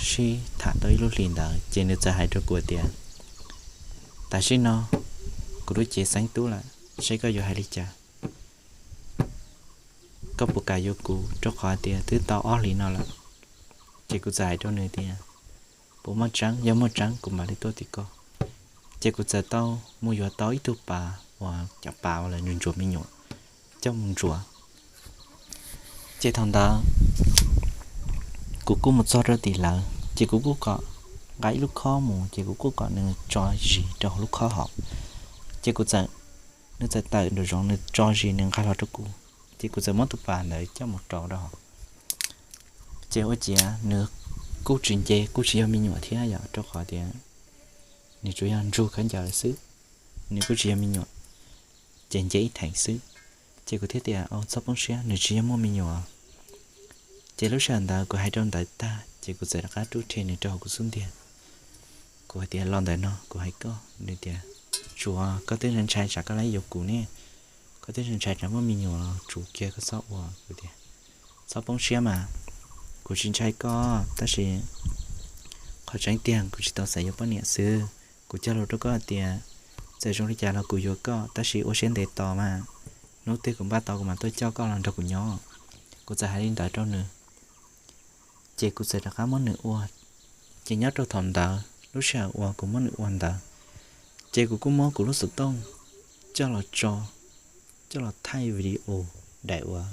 sib tham tau ib lub hlis ntawd, ces nws txawm hais rau kuv tias, tam sim no kuv lub cev xeeb tub lawm, seb koj yuav hais li cas, koj puas kam yuav kuv, rau qhov tias twb tau ob hlis no lawm. Ces kuv txawm hais rau nws tias, puas muaj tseeb, yog muaj tseeb kuv mam li tuaj tim koj. Ces kuv txawm tau mus yuav tau ib tug pas uas cov pas uas lawv ntsuav me nyuam coj mus ntsuav. Ces thaum ntawd kuv kuj mus txog rau tim lawv, ces kuv kuj kom nqa ib lub khob mus, ces kuv kuj kom nws tso zis rau hauv lub khob hauv. Ces kuv txawm, nws txawm tawm nraum zoov nws tso zis nws nqa los rau kuv, ces kuv txawm muab tus pas ntawd coj mus rau rau hauv. Ces ua ciav nws kuj tsis nce kuj tsis yog me nyuam thiab yom, rau qhov tias nws tsuas yog ntsug khaub ncaws lawm xwb, nws kuj tsis yog me nyuam, ces nce ib theem xwb. Ces kuv thiaj tias, Au, txhob poob siab, nws tsis yog muaj me nyuam. Ces lub sij hawm ntawd kuv hais rau ntawd tag ces kuv txawm rov qab rub rhe nws rau hauv kuv xub ntiag. Kuv hais tias, Los ntawm no kuv hais koj. Nws tias, Tsuav koj twb ntshai tsam koj lab yuav kuv ne, koj twb ntshai tsam muaj me nyuam los tsum kiag, koj txhob ua. Kuv tias, Txhob poob siab mas, kuv tsis ntshai koj, tab sis qhov tseeb tiag kuv tsis tau xav yuav poj niam xwb. Kuv cog lus rau koj hais tias, txawm zoo li cas los kuv yuav koj, tab sis ua siab ntev tos mas, hnub twg kuv npaj tau kuv mam tuaj coj koj los nrog kuv nyob. Kuv txawm hais li ntawd rau nws, ces kuv txawm rov qab muab nws ua. Ces nyob rau thaum ntawd, lub sij hawm uas kuv muab nws ua ntawd, ces kuv kuj muab kuv lub xov tooj coj los tso, coj los thaij video daim uas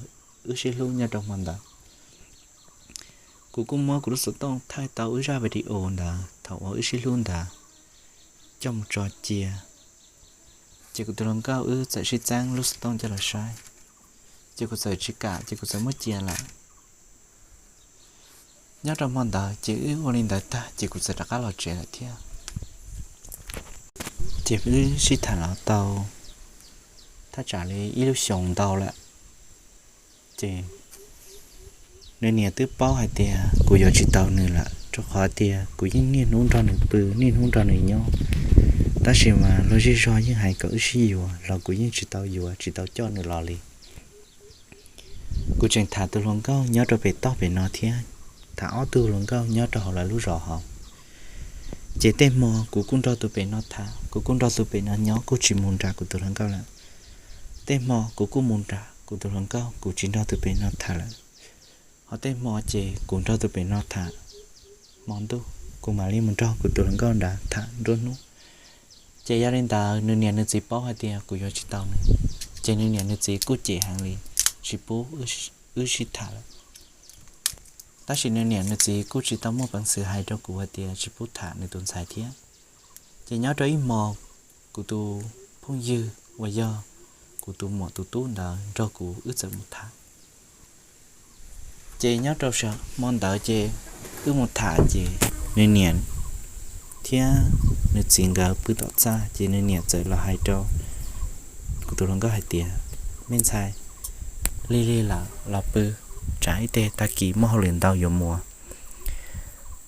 wb sib hlub nyob rau hmo ntawd. Kuv kuj muab kuv lub xov tooj thaij tau wb zaj video ntawd thaum uas wb sib hlub ntawd coj mus tso cia. Ces kuv tus hluas nkauj wb txawm sib txeeb lub xov tooj coj los saib, ces kuv txawm tsis kam, ces kuv txawm muab cia lawm. Nyob rau hmo ntawd ces wb ua li ntawd tag ces kuv txawm rov qab los tsev lawm thiab. Ces wb sib tham los tau thaj tsam li ib lub xyoos ntau lawm, ces nws niam twb paub hais tias kuv yuav tsis tau nws lawm, rau qhov tias kuv yeej niaj hnub nrog nws pw, niaj hnub nrog nws nyob, tab sis mas luag zej zog yeej hais kom wb sib yuav los kuv yeej tsis tau yuav, tsis tau coj nws los li. Kuv tseem tham tus hluas nkauj nyob rau pem toj pem no thiab, tham ob tug hluas nkauj nyob rau hauv lawv lub zos hauv. Ces tej hmo kuv kuj nrog tus pem no tham, kuv kuj nrog tus pem no nyob, kuj tsis mus nram kuv tus hluas nkauj lawm. Tej hmo kuv kuj mus nram kuv tus hluas nkauj, kuv tsis nrog tus pem no tham lawm. Ho tej hmo ces kuv nrog tus pem no tham hmo ntuj, kuv mam li mus nrog kuv tus hluas nkauj nrad tham nruab hnub. Ces yog li ntawd nws niam nws txiv paub hais tias kuv yuav tsis tau nws, ces nws niam nws txiv kuj cem heev li, tsis pub wb sib tham lawm. Tab sis nws niam nws txiv kuj tsis tau muaj peev xwm hais rau kuv hais tias tsis pub tham nws tus ntxhais thiab. Ces nyob rau ib hmo, kuv tus phooj ywg uas yog kuv tus muam tus tub ntawd nrog kuv wb txawm mus tham. Ces nyob rau hmo ntawd ces wb mus tham ces nws niam thiab nws txiv nkawd pw tom txaj, ces nws niam txawm los hais rau kuv tus hluas nkauj hais tias, Me ntxhais, lig lig lawm los pw, tsam ib teg tag kis muaj hauj lwm ntau yuav mus.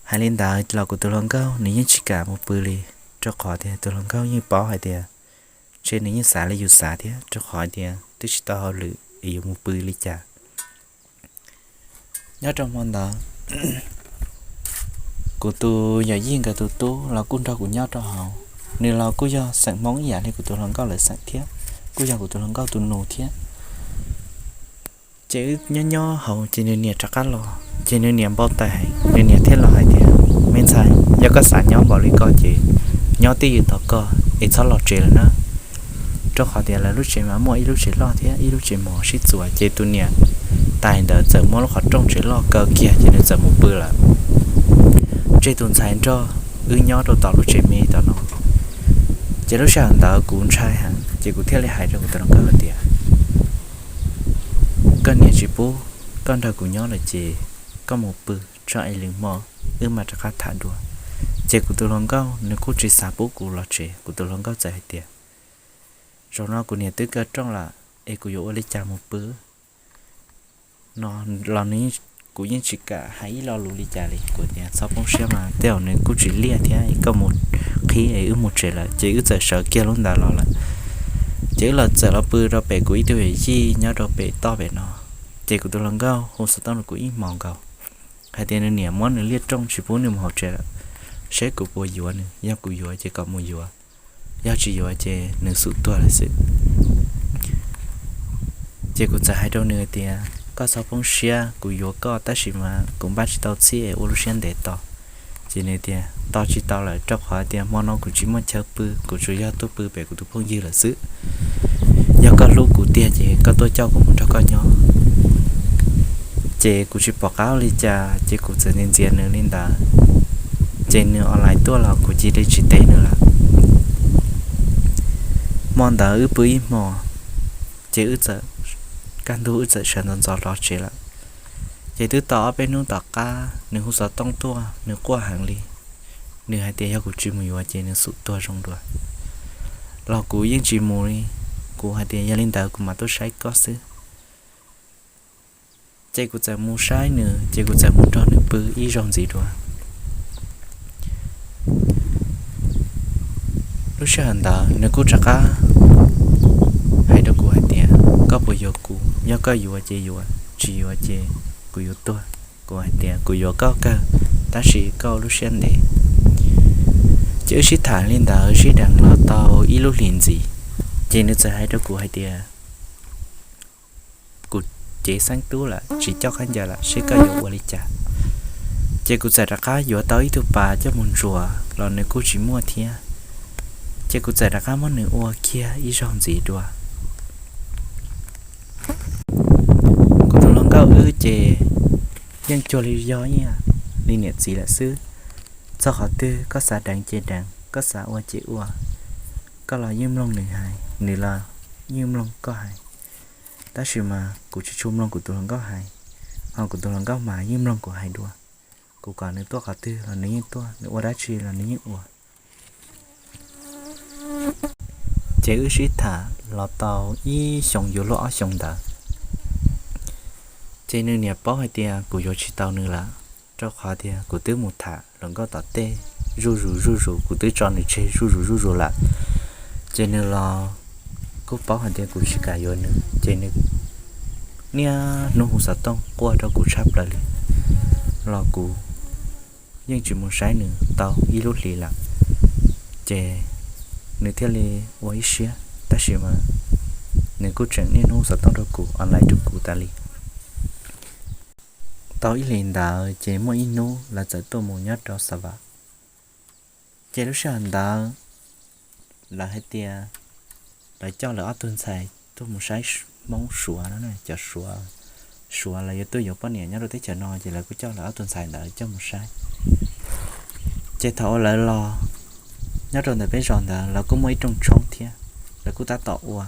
Hais li ntawd los kuv tus hluas nkauj nws yeej tsis kam mus pw li, rau qhov tias tus hluas nkauj yeej paub hais tias, ntshe nws yeej xav li yus xav thiab, rau qhov tias twb tsis tau hauj lwm es yuav mus pw li cas. Nyob rau hmo ntawd, kuv tus yawm yij nkawd tus tub los kuj nrog kuv nyob rau hauv. Nws los kuj yog xeem Hmoob ib yam li kuv tus hluas nkauj lawv xeem thiab, kuj yog kuv tus hluas nkauj tus nus thiab. Ces wb nyob nyob hauv ces nws niam rov qab los, ces nws niam npau taws heev, nws niam thiaj los hais tias, Me ntxhais, yog koj xav nyob npaum li ko ces nyob twj ywm tos koj es txhob los tsev lawm na. Rau qhov tias lawv lub tsev mas muaj ib lub tsev loj thiab ib lub tsev mos sib txuas, ces tus niam tais ntawd txawm muab lub qhov rooj tsev loj kaw kiag ces nws txawm mus pw lawm, tseg tus ntxhais nrog wb nyob rau tom lub tsev me tom no. Ces lub sij hawm ntawd kuv ntshai heev ces kuv thiaj li hais rau kuv tus hluas nkauj hais tias, Koj niam tsis pub koj nrog kuv nyob lawm ces koj mus pw tso es lwm hmo wb mam rov qab tham dua. Ces kuv tus hluas nkauj nws kuj tsis xav pub kuv los tsev, kuv tus hluas nkauj txawm hais tias, Zaum no kuv niam twb kaw rooj lawm es kuv yuav ua li cas mus pw no los nws, kuv yeej tsis kam hais ib lo lus li cas li. Kuv tias, Txhob poob siab mas, tej zaum nws kuj tsis liaj thiab, koj mus qhib es wb mus tsev lawm. Ces wb txawm sawv kiag lub ntawd los lawm. Ces wb los txawm los pw rau pem kuv ib tug yawm yij nyob rau pem toj pem no. Ces kuv tus hluas nkauj hu xov tooj rau kuv ib hmos nkaus hais tias nws niam muab nws liaj rooj tsis pub nws mus hauv tsev lawm, seb kuv puas yuav nws, yog kuv yuav ces kom mus yuav, yog tsis yuav ces nws xum tuag lawm xwb. Ces kuv txawm hais rau nws tias, Koj txhob poob siab, kuv yuav koj tab sis mas kuv npaj tsis tau txhij es ua lub siab ntev tos. Ces nws tias, Tos tsis tau lawm, rau qhov tias hmo no kuv tsis muaj chaw pw, kuv tsuas yog tuaj pw pem kuv tus phooj ywg lawm xwb. Yog koj hlub kuv tiag ces koj tuaj coj kuv mus nrog koj nyob. Ces kuv tsis pom qab ua li cas, ces kuv txawm ntxias ntxias nws li ntawd. Ces nws online tuaj los kuv cia li tsis teb nws lawm. Hmo ntawd wb pw ib hmo, ces wb txawm, kaj ntug wb txawm sawv ntxov ntxov los tsev lawm. Ces twb tau ob peb hnub tom qab nws hu xov tooj tuaj, nws quaj heev li. nws hais tias yog kuv tsis mus yuav ces nws xum tuag zoo dua. Los kuv yeej tsis mus li, kuv hais tias yog li ntawd kuv mam tuaj saib koj xwb. Ces kuv txawm mus saib nws, ces kuv txawm mus nrog nws pw ib zaug ntxiv dua. Lub sij hawm ntawd nws kuj rov qab hais rau kuv hais tias, koj puas yuav kuv? Yog koj yuav ces yuav, tsis yuav ces kuv yuav tuag. Kuv hais tias kuv yuav koj kawg, tab sis koj ua lub siab ntev. Ces wb sib tham li ntawd sib deev los tau ib lub hlis ntxiv, ces nws txawm hais rau kuv hais tias, kuv cev xeeb tub lawm, tsis coj khaub ncaws lawm, seb koj yuav ua li cas. Ces kuv txawm rov qab yuav tau ib tug pas coj mus ntsuas los nws kuj tsis muaj thiab. Ces kuv txawm rov qab muab nws ua kiag ib zaug ntxiv dua. Kuv tus hluas nkauj wb ces yeej cuag li yog ib yam li niam txiv lawm xwb. Txog qhov twg koj xav deev ces deev, koj xav ua ces ua. Koj los yeej mloog nws hais, nws los yeej mloog koj hais. Tab sis mas kuv tsis tshua mloog kuv tus hluas nkauj hais, ho kuv tus hluas nkauj mas yeej mloog kuv hais dua. Kuv kom nws tuaj qhov twg los nws yeej tuaj, nws ua dab tsi los nws yeej ua. Ces wb sib tham los tau ib xyoos yuav luag ob xyoos ntawd, ces nws niam paub hais tias kuv yuav tsis tau nws lawm, rau qhov tias kuv twb mus tham hluas nkauj tom tej zuj zus zuj zus, kuv twb tso nws tseg zuj zus zuj zus lawm. Ces nws los kuj paub hais tias kuv tsis kam yuav nws, ces nws niaj hnub hu xov tooj quaj rau kuv tshaj plaws li, los kuv yeej tsis mus saib nws tau ib lub hlis lawm. Ces nws thiaj li ua ib siab, tab sis mas nws kuj tseem niaj hnub hu xov tooj rau kuv, online rau kuv tas li. Tau ib hlis ntawd ces muaj ib hnub lawv txawm tuaj mus nyob rau Xav Vam. Ces lub sij hawm ntawd lawv hais tias lawv coj lawv ob tug ntxhais tuaj mus saib Hmoob Suav no, cov Suav, Suav lawv yuav tuaj yuav poj niam nyob rau teb chaws no, ces lawv kuj coj lawv ob tug ntxhais ntawd coj mus saib. Ces thaum uas lawv los nyob rau ntawm peb zos ntawd lawv kuj muaj ib rooj tshoob thiab, lawv kuj tab tom ua.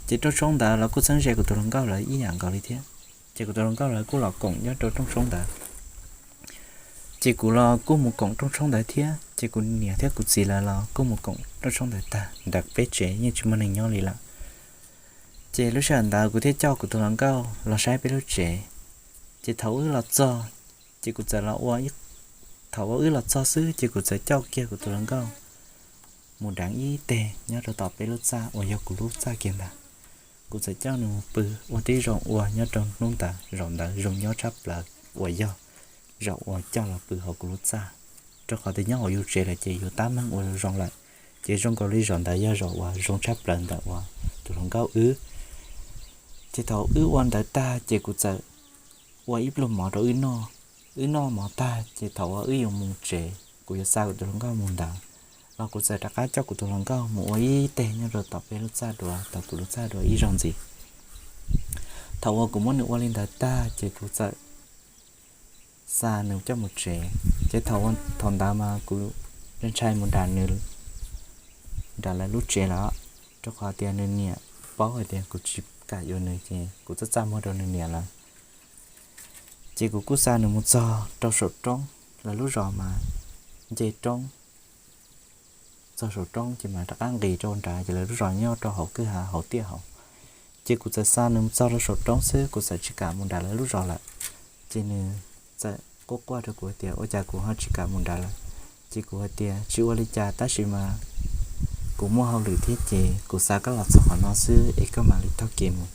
Ces rooj tshoob ntawd lawv kuj txheeb ze kuv tus hluas nkauj lawv ib yam nkaus li thiab. Ces kuv tus hluas nkauj lawv kuj los koom nyob rau rooj tshoob ntawd. Ces kuv los kuj mus koom rooj tshoob ntawd thiab, ces kuv niam thiab kuv txiv lawv los kuj mus koom rooj tshoob ntawd tag, ntawm peb tsev yeej tsis muaj neeg nyob li lawm. Ces lub sij hawm ntawd kuv thiaj coj kuv tus hluas nkauj los saib peb lub tsev. Ces thaum wb los txog, ces kuv txawm los ua, thaum uas wb los txog xwb ces kuv txawm coj kiag kuv tus hluas nkauj mus deev ib teg nyob rau tom peb lub txaj uas yog kuv lub txaj kiag ntag. Kuv txawm coj nws mus pw ua tib zoo ua nyob rau hnub ntawd, zaum ntawd zoo nyob tshaj plaws uas yog zaum uas coj los pw hauv kuv lub txaj, rau qhov tias nyob hauv yus tsev lawm ces yus tab meeg ua zoo zoo lawm. Ces zoo nkaus li zaum ntawd yog zaum uas zoo tshaj plaws ntawm uas tus hluas nkauj wb. Ces thaum wb ua ntawd tag ces kuv txawm ua ib pluag mov rau wb noj. Wb noj mov tag ces thaum uas wb yuav mus tsev, kuv yuav xa kuv tus hluas nkauj mus ntawd, los kuv txawm rov qab coj kuv tus hluas nkauj mus ua ib teg nyob rau tom peb lub txaj dua, tom kuv lub txaj dua ib zaug ntxiv. Thaum uas kuv muab nws ua li ntawd tag ces kuv txawm xa nws coj mus tsev. Ces thaum, thaum ntawd mas kuv ntshai mus nram nws, nram lawv lub tsev lawm, rau qhov tias nws niam paub hais tias kuv tsis kam yuav nws ces kuv txaj txaj muag rau nws niam lawm. Ces kuv kuj xa nws mus txog rau saum roob, lawv lub zos mas nce roob, txog saum roob ces mas rov qab nqis rau nrad, ces lawv lub zos nyob rau hauv kwj ha hauv tiaj hauv. Ces kuv txawm xa nws mus txog rau saum roob xwb, kuv txawm tsis kam mus nram lawv lub zos lawm. Ces nws txawm quaj quaj rau kuv tias ua cas kuv ho tsis kam mus nrad lawm. Ces kuv hais tias tsis ua li cas, tab sis mas kuv muaj hauj lwm thiab ces kuv xa koj los txog qhov no xwb es koj mam li taug kev mus,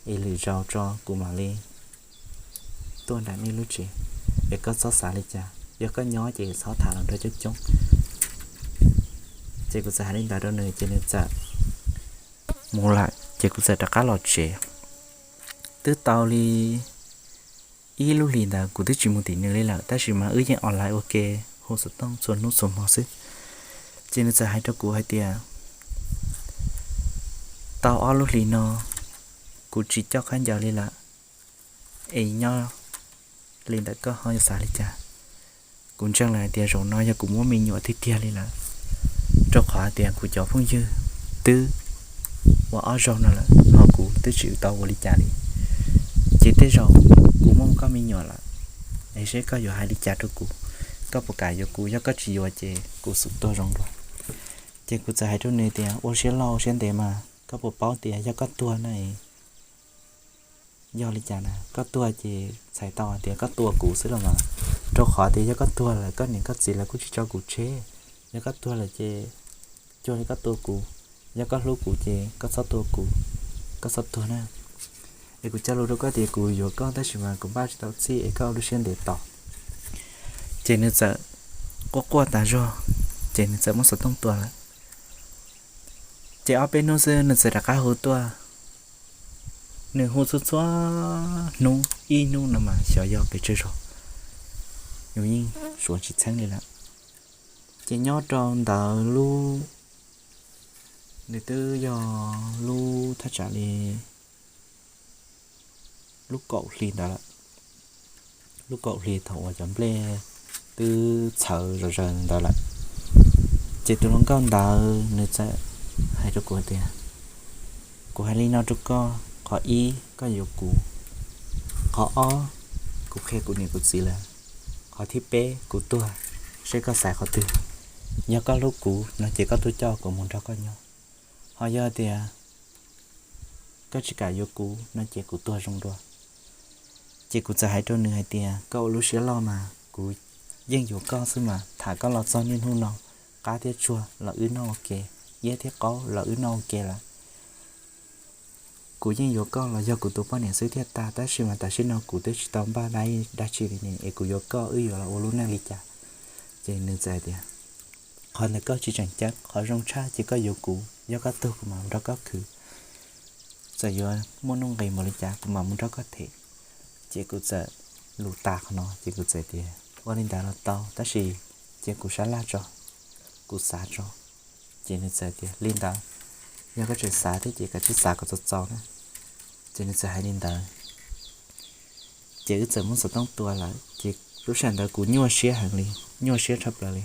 es lwm zaus tso kuv mam li tuaj nram nej lub tsev, es koj txhob xav li cas, yog koj nyob ces txhob tham los nrog coob coob. Ces kuv txawm hais li ntawd rau nws ces nws txawm mus lawm, ces kuv txawm rov qab los tsev. Twb tau li ib lub hlis ntawd kuv twb tsis mus tim nws li lawm, tab sis mas wb yeej online ua ke, hu xov tooj txhua hnub txhua hmo xwb. Ces nws txawm hais rau kuv hais tias tau ob lub hlis no kuv tsis coj khaub ncaws li lawm, es nyob li ntawm koj ho yuav xav li cas? Kuv ntseeg lawm hais tias zaum no yog kuv muab me nyuam tiag tiag li lawm, rau qhov hais tias kuv cov phooj ywg twb ua ob zaug no lawm ho kuv twb tsis tau ua li cas li. Ces tej zaum kuv muab koj me nyuam lawm, es seb koj yuav hais li cas rau kuv. koj puas kam yuav kuv, yog koj tsis yuav ces kuv xum tuag zoo dua. Ces kuv txawm hais rau nws tias, ua siab loj ua siab ntev mas, koj puas paub tias yog koj tuag na, yog li cas na, koj tuag ces txhais tau hais tias koj tua kuv xwb los mas, rau qhov tias yog koj tuag lawm koj niam koj txiv lawv kuj tsis tso kuv tseg. Yog koj tuag lawm ces cuag li koj tua kuv, yog koj hlub kuv ces koj txhob tua kuv, koj txhob tuag na. Es kuv cog lus rau koj tias kuv yuav koj tab sis mas kuv npaj tsis tau txhij es koj ua lub siab ntev tos. Ces nws txawm quaj quaj tas zog, ces nws txawm muab xov tooj tua lawm. Ces ob peb hnub xwb nws txawm rov qab hu tuaj. Nws hu txhua txhua hnub, ib hnub no mas xyov yog pes tsawg zaus, yus yeej suav tsis txheeb li lawm. Ces nyob rau ntawd lub, nws twb yog lub thaj tsam li lub kaum hli ntawd lawm, lub kaum hli thaum uas cov nplej twb txhawv zom zaws ntawd lawm. Ces tus hluas nkauj ntawd nws txawm hais rau kuv tias, kuv hais li no rau koj, qhov ib koj yuav kuv, qhov ob kuv qhia kuv niam kuv txiv lawm, qhov thib peb kuv tuag, seb koj xaiv qhov twg. Yog koj hlub kuv no ces koj tuaj coj kuv mus nrog koj nyob, ho yog tias koj tsis kam yuav kuv no ces kuv tuag zoo dua. Ces kuv txawm hais rau nws hais tias koj ua lub siab loj mas kuv yeej yuav koj xwb mas, tham koj los txog niaj hnub no, qab thiab tsuag los wb noj ua ke, iab thiab qaub los wb noj ua ke lawm. Kuv yeej yuav koj los yog kuv tus poj niam xwb thiaj tag, tab sis mas tam sim no kuv twb tsis tau npaj dab tsi li ne, es kuv yuav koj wb yuav los ua lub neej li cas? Ces nws txawm hais tias, qhov ntawd koj tsis tseem ceeb, qhov zoo tshaj ces koj yuav kuv, yog koj tuag kuv mam mus nrog koj khwv, txawm yuav muaj nuj nqis npaum li cas kuv mam mus nrog koj them. Ces kuv txawm lus tas qhov no ces kuv txawm tias ua li ntawd los tau tab sis cia kuv sab laj tso, kuv xav tso. Ces nws txawm tias li ntawd, yog koj tseem xav thiab ces kav tsij xav kom txaus txaus na. Ces nws txawm hais li ntawd, ces wb txawm muab xov tooj tua lawm ces lub sij hawm ntawd kuv nyuaj siab heev li, nyuaj siab tshaj plaws li,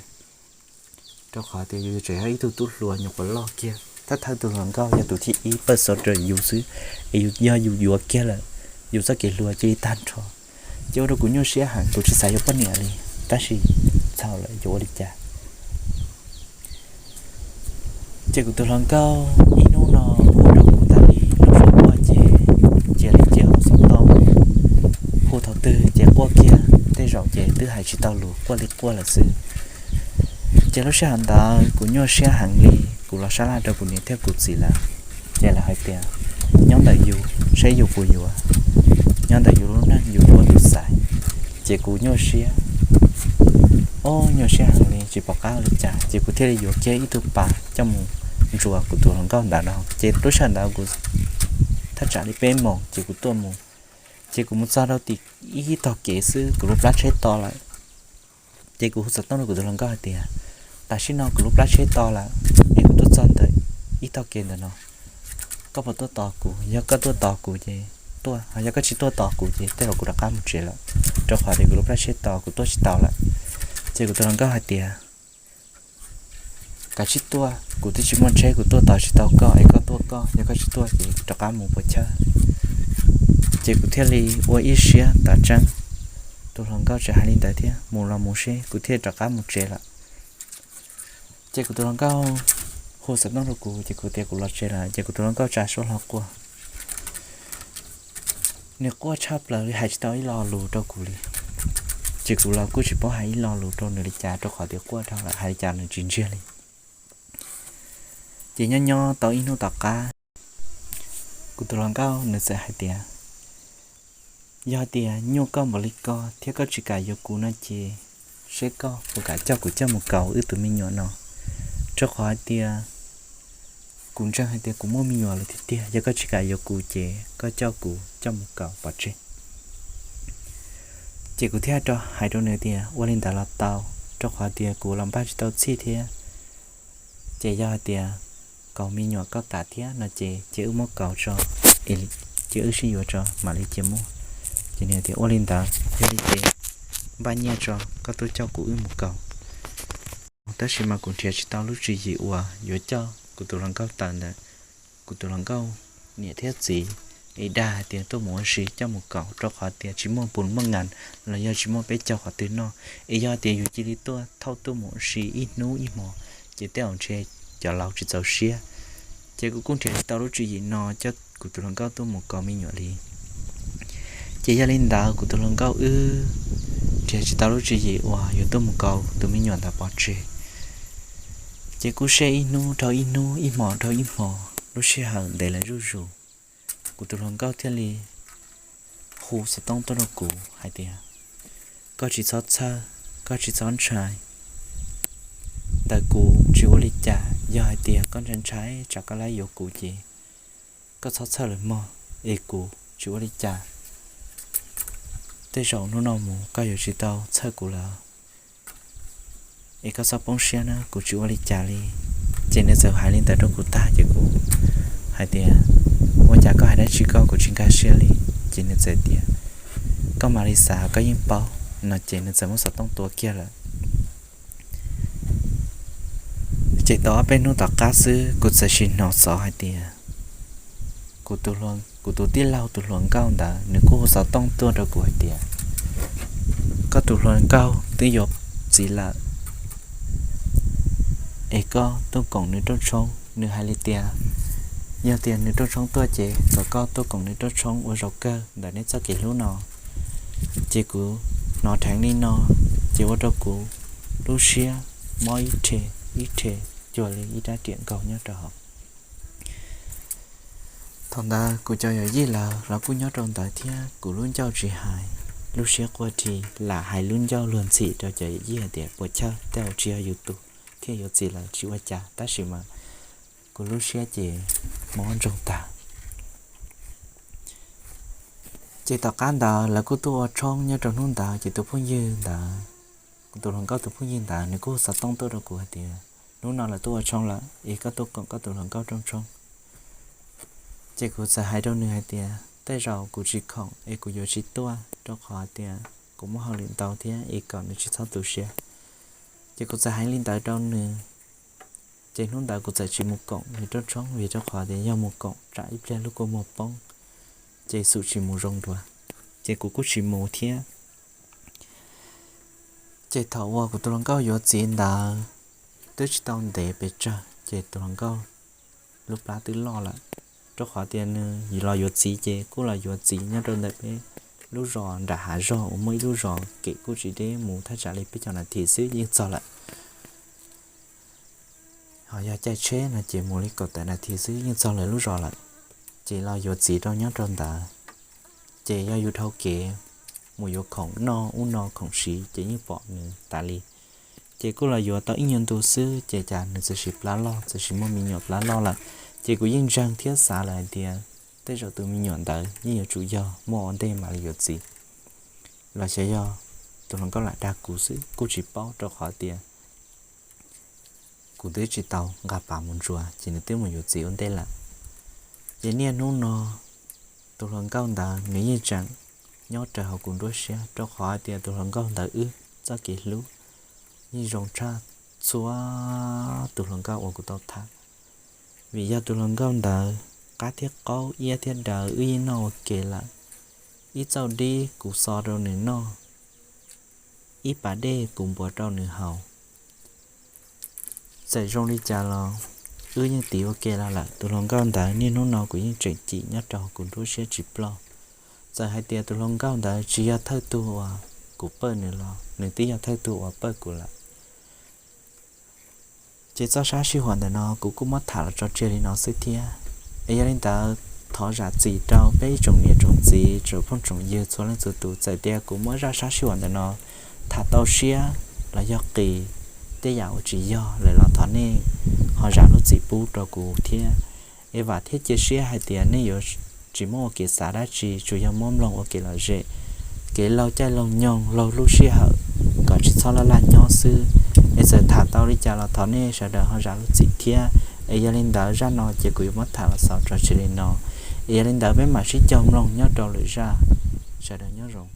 rau qhov tias yus tseem yog ib tug tub hluas nyuam qhuav loj kiag, thawj thawj tus hluas nkauj yog tus thib ib pawj xov rau yus xwb, es yus yog yus yuav kiag lawm, yus txoj kev hluas cia li tag nrho. Ces ua rau kuv nyuaj siab heev, kuv tsis xav yuav poj niam li, tab sis txhaum lawm yuav ua li cas? Ces kuv tus hluas nkauj ib hnub no hu rau kuv tas li lub suab quaj ces cia li cia hu xov tooj, hu thaum twg ces quaj kiag, tej zaum ces twb hais tsis tau lus quaj li quaj lawm xwb. Ces lub sij hawm ntawd kuv nyuaj siab heev li, kuv los sab laj rau kuv niam thiab kuv txiv lawm, ces lawv hais tias nyob ntawm yus saib yus puas yuav, nyob ntawm yus lub neej yus ua yus xaiv. Ces kuv nyuaj siab, o, nyuaj siab heev li tsis pom qab ua li cas, ces kuv thiaj li yuav kiag ib tug pas coj mus ntsuas kuv tus hluas nkauj ntawd no. Ces lub sij hawm ntawd kuv thaj tsam li peb moos ces kuv tuaj mus, ces kuv mus txog rau tim ib tog kev xwb kuv lub plab tsheb to lawm. Ces kuv hu xov tooj rau kuv tus hluas nkauj hais tias tam sim no kuv lub plab tsheb to lawm, es kuv tuaj txog ntawm ib tog kev ntawm no, koj puas tuaj tos kuv? Yog koj tuaj tos kuv ces tuaj, ho yog koj tsis tuaj tos kuv ces tej zaum kuv rov qab mus tsev lawm, rau qhov tias kuv lub plab tsheb to kuv tuaj tsis tau lawm. Ces kuv tus hluas nkauj hais tias kav tsij tuaj, kuv twb tsis muaj tsheb kuv tuaj tos tsis tau koj, es koj tuaj koj, yog koj tsis tuaj ces rov qab mus puas chawj? Ces kuv thiaj li ua ib siab tas tseeb, tus hluas nkauj tseem hais li ntawd thiab, mus los mus seb, kuv thiaj rov qab mus tsev lawm. Ces kuv tus hluas nkauj hu xov tooj rau kuv ces kuv tias kuv los tsev lawm, ces kuv tus hluas nkauj tsa suab hlo quaj. Nws quaj tshaj plaws li hais tsis tau ib lo lus rau kuv li. Ces kuv los kuj tsis paub hais ib lo lus rau nws li cas, rau qhov tias quaj dhau lawm hais li cas nws tsis ntsiag li. Ces nyob nyob tau ib hnub tom qab, kuv tus hluas nkauj nws txawm hais tias yog tias nyuaj koj npaum li ko thiab koj tsis kam yuav kuv no ces seb koj puas kam coj kuv coj mus kaus wb tus me nyuam no, rau qhov hais tias kuv ntseeg hais tias kuv muaj me nyuam lawm tiag tiag, yog koj tsis kam yuav kuv ces koj coj kuv coj mus kaus pov tseg. Ces kuv thiaj rov hais rau nws tias ua li ntawd los tau, rau qhov tias kuv los npaj tsis tau txhij thiab. Ces yog hais tias kaus me nyuam koj kam thiab no ces cia wb muab kaus tso, ces wb sib yuav tso mam li cia muaj. Ces nws tias ua li ntawd, yog li ces npaj nyiaj tso koj tuaj coj kuv wb mus kaus. Tab sis mas kuv nrhiav tsis tau lub tswv yim uas yuav coj kuv tus hluas nkauj tawm ntawm kuv tus hluas nkauj niam thiab txiv es dag hais tias tuaj mus ua si coj mus kaus, rau qhov tias tsis muaj pus muaj ngas los yog tsis muaj peb caug qhov twg noj. Es yog tias yus cia li tuaj thauj tuaj mus ua si ib hnub ib hmo, ces tej zaum ntshe cov laus tsis txaus siab. Ces kuv kuj nrhiav tsis tau lub tswv yim no coj kuv tus hluas nkauj tuaj mus kaus me nyuam li. Ces yog li ntawd kuv tus hluas nkauj wb nrhiav tsis tau lub tswv yim uas yuav tuaj mus kaus tus me nyuam ntawd pov tseg. Ces kuj sij ib hnub dhau ib hnub, ib hmo dhau ib hmo, lub sij hawm ntev lawm zuj zus. Kuv tus hluas nkauj thiaj li hu xov tooj tuaj rau kuv hais tias, koj tsis txhob txhawj, koj tsis txhob ntshai, ntawm kuv tsis ua li cas. Yog hais tias koj ntshai ntshai tsam koj lab yuav kuv ces koj txhob txhawj lawm mog, es kuv tsis ua li cas. Tej zaum hnub no mus koj yuav tsis tau txhawj kuv lawm, es koj txhob poob siab na, kuv tsis ua li cas li. Ces nws txawm hais li ntawd rau kuv tag ces kuv hais tias, ua cas koj hais dab tsi koj, kuv tsis nkag siab li. Ces nws txawm tias, koj mam li xav koj yeej paub no. Ces nws txawm muab xov tooj tua kiag lawm. Ces tau ob peb hnub tom qab xwb kuv txawm sim hnov xov hais tias kuv tus tij laug tus hluas nkauj ntawd nws kuj hu xov tooj tuaj rau kuv hais tias, koj tus hluas nkauj twb yuav txiv lawm, es koj tuaj koom nws rooj tshoob. Nws hais li tias yog tias nws rooj tshoob tuaj ces kom koj tuaj koom nws rooj tshoob ua zaum kawg ntawm neb txoj kev hlub no. Ces kuv hnov dheev li no, ces ua rau kuv lub siab mob ib rhe, ib rhe, cuag li ib rab riam nkaug nyob rau hauv. Thaum ntawd kuv cov yawm yij lawv los kuj nyob rau ntawd thiab, kuv lub ncauj tsis hais, lub siab quaj dhi, lam hais lub ncauj luag ntxhi rau cov yawm yij hais tias puas chawj, tej zaum tsis yog yus tug thiaj yuav txiv lawm tsis ua cas, tab sis mas kuv lub siab ces mob ntsoog tag. Ces tom qab ntawd lawv kuj tuaj ua tshoob nyob rau hnub ntawd, ces tus phooj ywg ntawd, kuv tus hluas nkauj tus phooj ywg ntawd nws kuj xov tooj tuaj rau kuv hais tias, hnub no lawv tuaj ua tshoob lawm es koj tuaj koom koj tus hluas nkauj rooj tshoob. Ces kuv txawm hais rau nws hais tias tej zaum kuv tsis khoom es kuv yuav tsis tuaj, rau qhov hais tias kuv muaj hauj lwm ntau thiab es kom nws tsis txhob tu siab. Ces kuv txawm hais li ntawd rau nws. Ces hnub ntawd kuv txawm tsis mus koom nws rooj tshoob, vim rau qhov tias yog mus koom tsam ib pliag lub kua muag poob, ces xum tsis mus zoo dua, ces kuv kuj tsis mus thiab. Ces thaum uas kuv tus hluas nkauj yuav txiv ntawd twb tsis tau ntev pes tsawg, ces tus hluas nkauj lub plab twb loj lawm, rau qhov tias nws los yuav txiv ces kuj los yuav txiv nyob rau ntawm peb lub zos nram hav zog uas muaj ib lub zos kem kuj tsis deb, mus thaj tsam li peb caug nas this xwb yeej txog lawm. Ho yog caij tsheb no ces mus li kaum tawm nas this xwb yeej txog lawv lub zos lawm. Ces los yuav txiv rau nyob rau ntawd, ces yog yus dhau kev mus yuav khoom noj ub no khoom siv ces yeej pom nws tas li. Ces kuj los yuav tau ib nyuag ntu xwb ces cas nws txawm sis plab loj, txawm sis muaj me nyuam plab loj lawm. Ces kuv yeej ntseeg thiab xav lawm hais tias tej zaum tus me nyuam ntawd yeej yuav tsum yog muaj ua ntej mam li yuav txiv, los xyov yog tus hluas nkauj lam dag kuv xwb kuj tsis paub, rau qhov tias kuv twb tsis tau nqa pas mus ntsuas ces nws twb mus yuav txiv ua ntej lawm. Ces niaj hnub no tus hluas nkauj ntawd nws yeej tseem nyob raws hauv kuv nruab siab, rau qhov hais tias tus hluas nkauj ntawd wb txoj kev hlub yeej zoo tshaj txhua tus hluas nkauj uas kuv tau tham. Vim yog tus hluas nkauj ntawd qab thiab qaub, iab thiab daws wb yeej noj ua ke lawm. Ib txauj dib kuv xo rau nws noj, ib pas dej kuv npuav rau nws haus. Txawm zoo li cas los wb yeej tiv ua ke los lawm. Tus hluas nkauj ntawd niaj hnub no kuv yeej tseem cim nyob rau kuv nruab siab tsis ploj. Txawm hais tias tus hluas nkauj ntawd tsis yog thawj tug uas kuv pawj nws los nws twb yog thawj tug uas pawj kuv lawm. Ces txoj sab sij huam ntawm no kuv kuj muab tham los tso tseg li no xwb thiab. Es yog li ntawd thov zam txim rau peb ib tsoom niam tsoom txiv, tsoom phooj tsoom ywg txhua leej txhua tus, txawm tias kuv muab zaj sab sij huam ntawm no tham tau siab los yog qis tej yam uas tsis yog lawm los thov nej ho zam lub txim pub rau kuv thiab. Es vam thiab cia siab hais tias nej yuav tsis muab ua kev xav dab tsi, tsuas yog muab mloog ua kev lom zem, kev laug caij laug nyoog laug lub sij hawm kom tsis txhob laj laj nyob xwb. Es txawm tham tau li cas los thov nej sawv daws ho zam lub txim thiab. Es yog li ntawd zaj no ces kuv yuav muab tham los xaus tso tseg li no. Es yog li ntawd peb mam sib cog mloog nyob rau lwm zaj. Sawv daws nyob zoo.